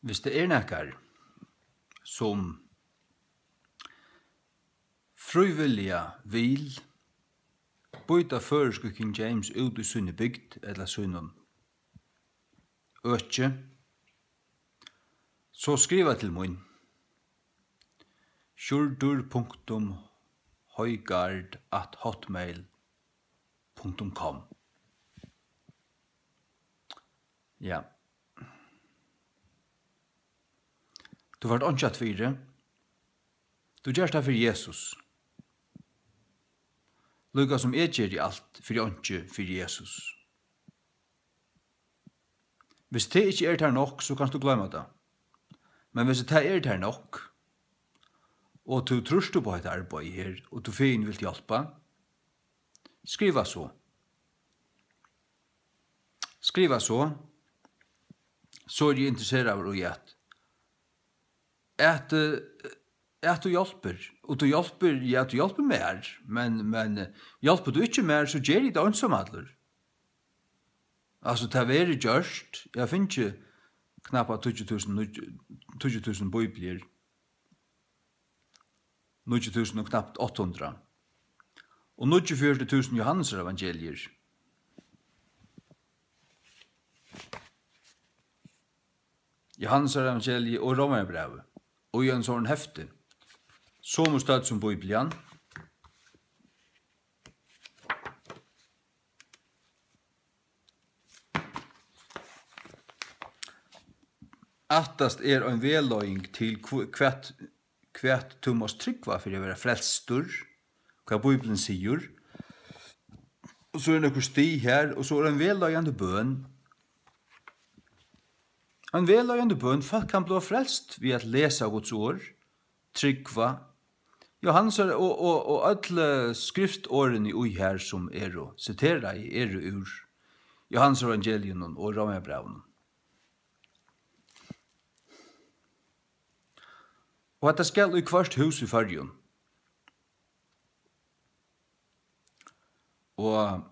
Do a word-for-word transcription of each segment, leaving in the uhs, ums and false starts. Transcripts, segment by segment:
Hvis tað er nakar, sum frívilliga vil býta føroysku King James út í síni bygd ella sínum øki, so skriva til mín, sjúrður punktum højgaard at hotmail punktum com. Ja. Tú fært einki aftur fyri. Tú gert tað fyri Jesus. Líka sum eg geri alt fyri einki fyri Jesus. Hvis tað ikki er tær nokk, so kanst tú gloyma tað. Men hvis tað er tær nokk, og tú trýrt upp á hetta arbeiði her, og tú fegin vilt hjálpa, skriva so. Skriva so. So eri eg interesseraður í at, at, eh, at tú hjálpir. Og tú hjálpir, ja, tú hjálpir mær, men, men, eh, hjálpir tú ikki mær, so geri eg tað einsamallur. Altso, tað verður gjørt. Eg havi fingið knappa tíggju túsund, níggju, tíggju túsund bíbliur. Níggju túsund og knapt átta hundrað. Og níggjuogfjøruti túsund Jóhannesevangeliur. Jóhannesevangeliið og Rómarbrævið. Og í ein sovorðin hefti. Somu stødd sum Bíblian. Aftast er ein vegleiðing til hv-, hvat, hvat tú mást trúgva fyri at vera frelstur, hvat Bíblian sigur. Og so er nøkur stig her, og so er ein vegleiðandi bøn. Ein vegleiðandi bøn, fólk kann blíva frelst við at lesa Guds orð, trúgva. Jóhannes er, og, og, og øll, eh, skriftorðini í her, sum eru siteraði, eru úr Jóhannes evangeliunum og Rómarbrævinum. Og hetta skal í hvørt hús í Føroyum. Og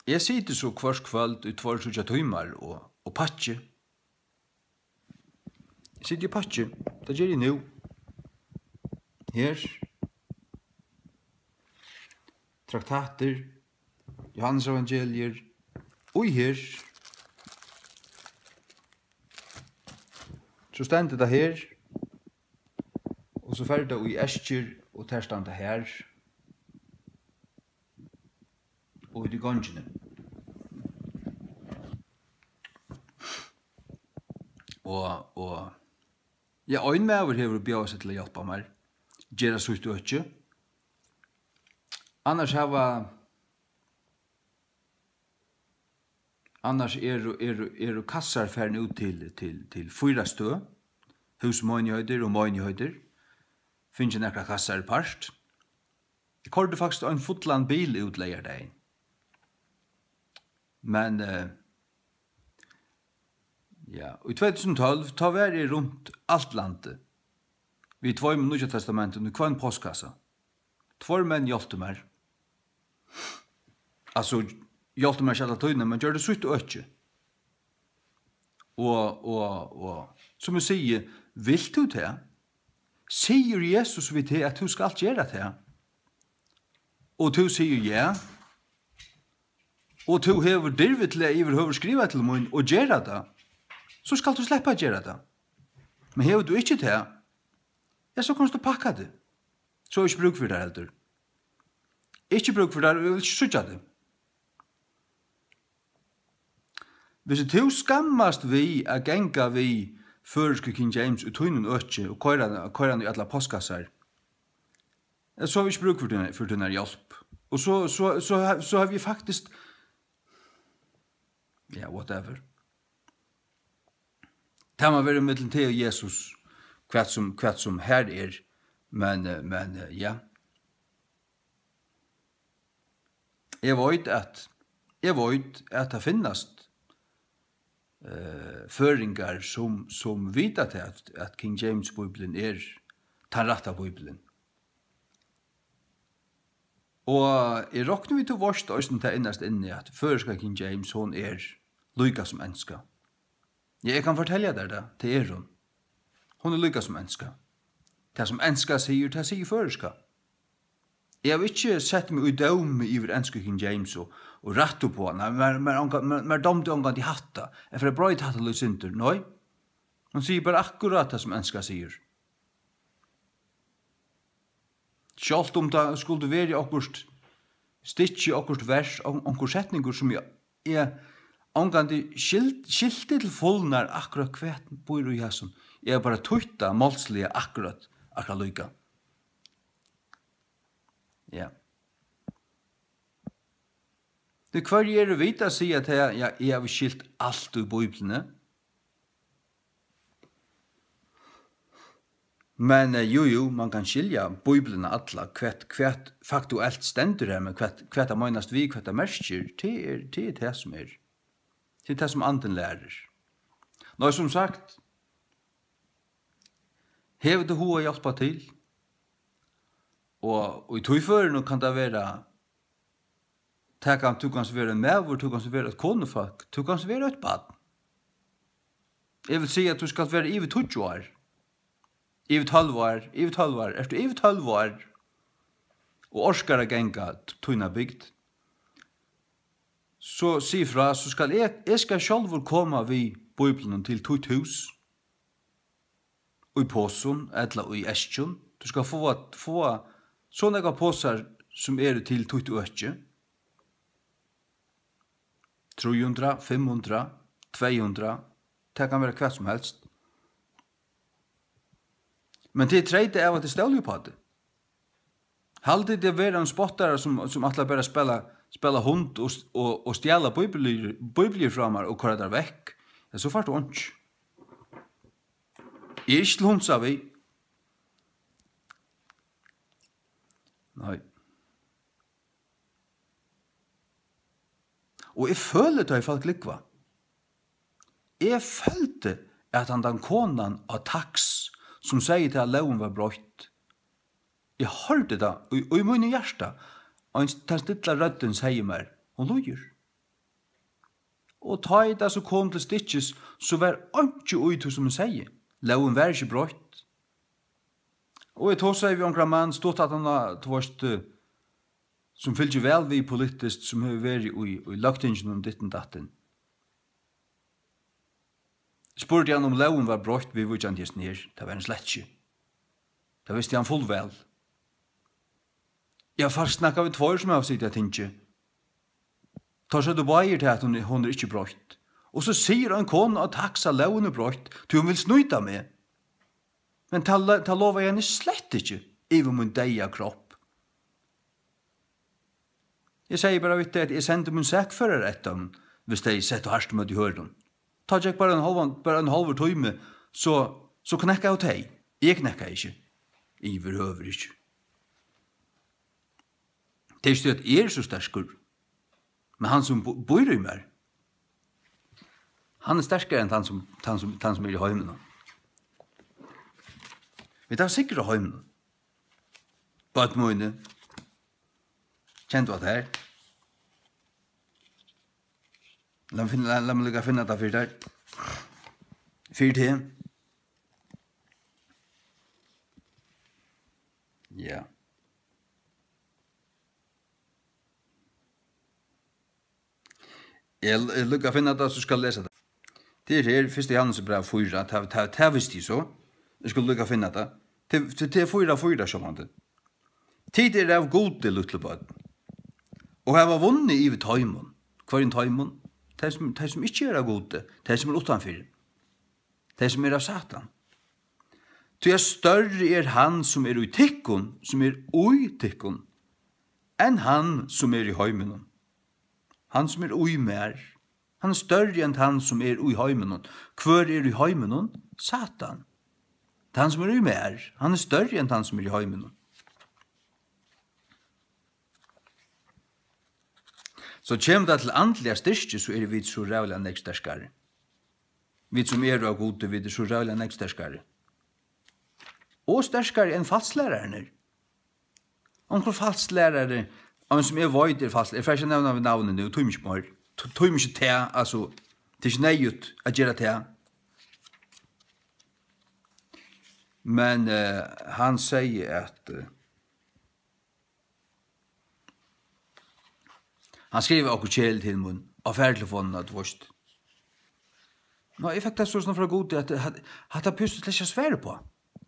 eg siti so hvørt kvøld í tveir, tríggjar tímar og, og pakki. Eg siti og pakki. Tað geri eg nú. Her. Traktatir. Jóhannesevangeliur. Og her. So stendur tað her. Og so fer tað í eskjur, og tær standa her. Og út í gongini. Og, og, ja, ein maður hevur bjóðað seg til at hjálpa mær gera sítt øki. Annars hava, annars eru, eru, eru kassar farin út til, til, til fýra støð, húsmeinigheiter og meinigheiter, fingið nakrar kassar í part. Eg koyrdi faktiskt ein fullan bil út leygardagin. Men, eh, ja, í tvey túsund og tólv, tá var eg runt alt landið við tveimum Nýggja Testamentum í hvønn postkassa. Tveir menn hjálptu mær. Altso, hjálptu mær ikki alla tíðina, men gjørdu sítt øki. Og, og, og, sum eg sigi, vilt tú tað? Sigur Jesus við teg, at tú skalt gera tað? Og tú sigur ja, og tú hevur dirvi til at yvirhøvur skriva til mín og gera tað, so skalt tú sleppa at gera tað. Men hevur tú ikki tað, ja, so kanst tú pakka teg. So er ikki brúk fyri tær heldur. Ikki brúk fyri tær, og eg vil ikki síggja teg. Hvis tú skammast við at ganga við føroysku King James í tínum øki og koyra, koyra hann í allar postkassar, eh, so havi eg ikki brúk fyri tína, fyri tína hjálp. Og so, so, so, ha-, so havi eg faktiskt, ja, whatever. Tað má vera millum teg og Jesus, hvat sum, hvat sum har er, men, eh, men, eh, ja. Eg veit at, eg veit at tað finnast, eh, føroyingar sum, sum vita tað, at, at King James Bíblian er tann rætta Bíblian. Og eg rokni við, tú veitst eisini tað innast inni, at føroyska King James, hon er líka sum enska. Ja, eg kann fortelja tær tað, tað er hon. Hon er líka sum enska. Tað sum enska sigur, tað sigur føroyska. Eg havi ikki sett meg í dómi yvir ensku King James og, og rætt upp á hana. Mær, mær, onga-, mær, mær dámdi ongantíð hatta. Eg fari at broyta hatta lítið sindur. Nei. Hon sigur bara akkurát tað sum enska sigur. Sjálvt um tað skuldi verið okkurt stykki, okkurt vers, on-, onkur setningur sum eg, eg ongantíð skilt-, skilti til fulnar akkurát hvat býr í hasum. Eg havi bara týtt tað málsliga akkurát, akkurát líka. Ja. Tí hvørji eru vit at siga at tað, ja, eg havi skilt alt í Bíbliuni? Men, eh, jú, jú, man kann skilja Bíbliuna alla, hvat, hvat faktuelt stendur har, men hvat, hvat tað meinast við, hvat tað merkir, tað er, tað er tað sum er. Tað er tað sum andin lærir. Nei, sum sagt, hevur tú hug at hjálpa til? Og, og í tí førinum kann tað vera, tað kann, tú kanst vera ein maður, tú kanst vera eitt konufólk, tú kanst vera eitt barn. Eg vil siga, at tú skalt vera yvir tíggju ár. Yvir tólv ár, yvir tólv ár. Ert tú yvir tólv ár og orkar at ganga t-, tína bygd, so sig frá, so skal eg, eg skal sjálvur koma við Bíbliunum til títt hús í posum ella í eskjum. Tú skal fáa, fáa so nógvar posar, sum eru til títt øki. Trý hundrað, fimm hundrað, tvey hundrað, tað kann vera hvat sum helst. Men tað er treytað av, at eg stóli upp á teg. Haldið teg vera ein spottara, sum, sum ætlar bara at spæla, spæla hund og, og, og stjala bíbliur, bíbliur frá mær og koyra tær vekk, ja, so fært tú einki. Eg eri ikki til hundsa við. Nei. Og eg føli, tá ið fólk lúgva. Eg føldi, at handan konan á Taks, sum segði, at lógin var broytt, eg hoyrdi tað í, í mínum hjarta, ein, tann stilla røddin segði mær, hon lýgur. Og tá ið tað so kom til stykkis, so var einki í tí, sum hon segði. Lógin var ikki broytt. Og eg tosaði við onkran mann, stutt aftan á, tú veist, eh, sum fylgir væl við politiskt, sum hevur verið í, í Løgtinginum, ditten datten. Spurdi hann, um lógin var broytt viðvíkjandi hesum her. Tað var hon slett ikki. Tað visti hann fullvæl. Eg havi faktiskt snakkað við tveir, sum hava sitið á tingi. Teir søgdu báðir tað, at hon, hon er ikki broytt. Og so sigur ein kona á Taks, at lógin er broytt, tí hon vil snýta meg. Men tað lo-, tað lovaði eg henni slett ikki yvir mín deyða kropp. Eg segði bara við tey, at eg sendi mín sakførara eftir teimum, hvis tey settu hart móti hørðum. Tá gekk bara ein hálvan, bara ein hálvur tími, so, so knekkaðu tey. Eg knekkaði ikki. Yvirhøvur ikki. Tað er ikki tí, at eg eri so sterkur, men hann, sum bu-, býr í mær, hann er sterkari enn tann, sum, tann, sum, tann, sum er í heiminum. Vit hava sigur á heiminum. Børn míni, kenn tú hatta her? Lat meg finna, lat, lat meg líka finna tað fyri tær. Fyri teg. Ja. Eg, eg lukka at finna tað, so skal eg lesa tað. Tað er her, fyrsta Jóhannesar bræv fýra, tað, tað, tað visti eg so. Eg skal lukka at finna tað. Tað, tað, tað er fýra fýra, sjálvandi. Tit eru av Gudi, lítlu børn, og hava vunnið yvir teimum. Hvørjum teimum? Tey sum, tey sum ikki eru av Gudi, tey sum eru uttanfyri. Tey sum eru av Satan. Tí at størri er hann, sum er í tykkum, sum er í tykkum, enn hann, sum er í heiminum. Hann, sum er í mær, hann er størri enn tann, sum er í heiminum. Hvør er í heiminum? Satan. Tann, sum er í mær, hann er størri enn tann, sum er í heiminum. So kemur tað til andliga styrki, so eru vit so ræðuliga nógv sterkari. Vit, sum eru av Gudi, vit eru so ræðuliga nógv sterkari. Og sterkari enn falslærararnir. Onkur falslærari, ein sum eg veit er fals-, eg fari ikki at nevna við navni nú, tími ikki meir. T-, tími ikki tað, altso, tað er ikki neyðugt at gera tað. Men, eh, hann segði, at, eh, hann skrivaði okkum kæli til mín á fartelefonina, tú veist. Ná, eg fekk tað so snart frá Gudi, at, at hatta behøvist tú slett ikki at svara uppá.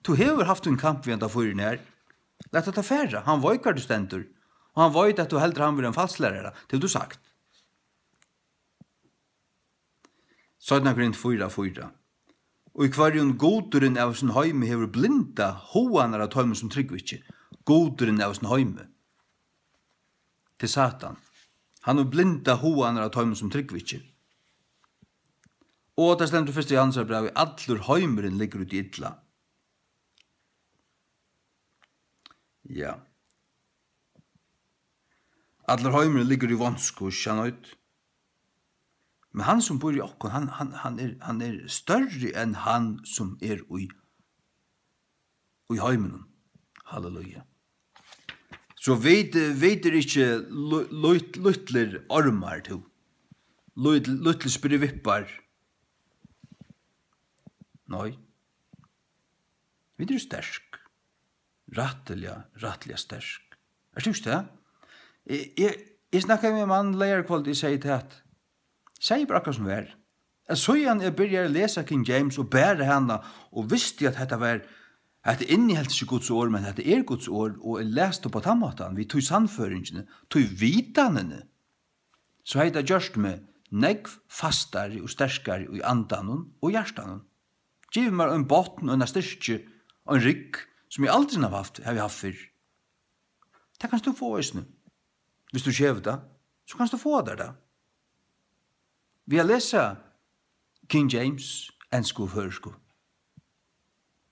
Tú hevur havt ein kamp við handa fýrin her. Lat hatta fara. Hann veit, hvar tú stendur. Og hann veit, at tú heldur, hann verður ein falslærara. Tað hevur tú sagt. Seinna Korint fýra fýra. Og í hvørjum gudurin av sín heimi hevur blinda hugarnar av teimum, sum trúgva ikki. Gudurin av sín heimi. Til Satan. Hann hevur blinda hugarnar av teimum, sum trúgva ikki. Og tað stendur í fyrsta Jóhannesarbrævi: allur heimurin liggur í tí illa. Ja. Allur heimurin liggur í vonsku, sannheit. Men hann, sum býr í okkum, hann, hann, hann er, hann er størri enn hann, sum er í, í heiminum. Halleluja. So vit, vit eru ikki lu-, lut-, lítlir ormar, tú. Lít-, lítlir spirvippar. Nei. Vit eru sterk. Rættiliga, rættiliga sterk. Ert tú ikki tað? Eg, eg, eg snakkaði við ein mann leygarkvøld, eg segði tað, at, segði bara akkurát sum var, at síðan eg byrjaði at lesa King James og bara hana, og visti, at hetta var, hetta inniheldur ikki Guds orð, men hetta er Guds orð, og eg las tað upp á tann mátan, við tí sannføringini, tí vitanini, so hevði tað gjørt meg nógv fastari og sterkari í andanum og hjartanum. Givið mær ein botn og eina styrki, ein rygg, sum eg aldrin havi havt, havi havt fyrr. Tað kanst tú fáa eisini. Viss tú ikki hevur tað, so kanst tú fáa tær tað. Við at lesa King James, ensku og føroysku.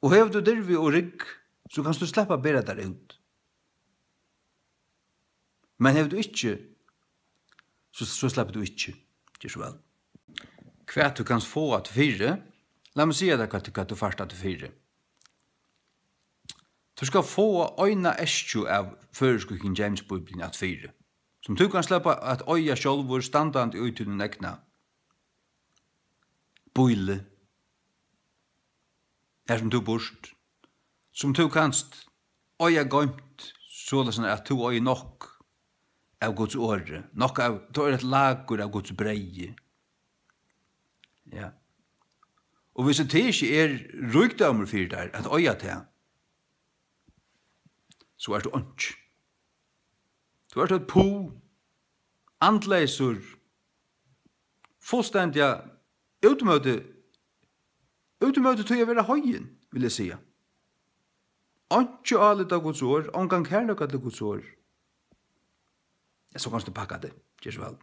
Og hevur tú dirvi og rygg, so kanst tú sleppa at bera tær út. Men hevur tú ikki, so, so sleppur tú ikki. Ger so væl. Hvat tú kanst fáa afturfyri, lat meg siga tær, hvat, hvat tú fært afturfyri. Tú skalt fáa eina eskju av føroysku King James Bíbliuni afturfyri, sum tú kanst sleppa at eiga sjálvur, standandi í tínum egna býli, har sum tú býrt, sum tú kanst eiga goymt, soleiðis at tú eigur nokk av Guds orði, nokk av, tú eigur eitt lagur av Guds breyði. Ja. Og viss tað ikki er ríkdómur fyri tær at eiga tað, so ert tú einki. Tú ert eitt pú, andleysur, fullstendiga út móti, út móti tí at vera heiðin, vil eg siga. Einki álit á Guds orð, ongan kærleika til Guds orð. Ja, so kanst tú pakka teg. Ger so væl.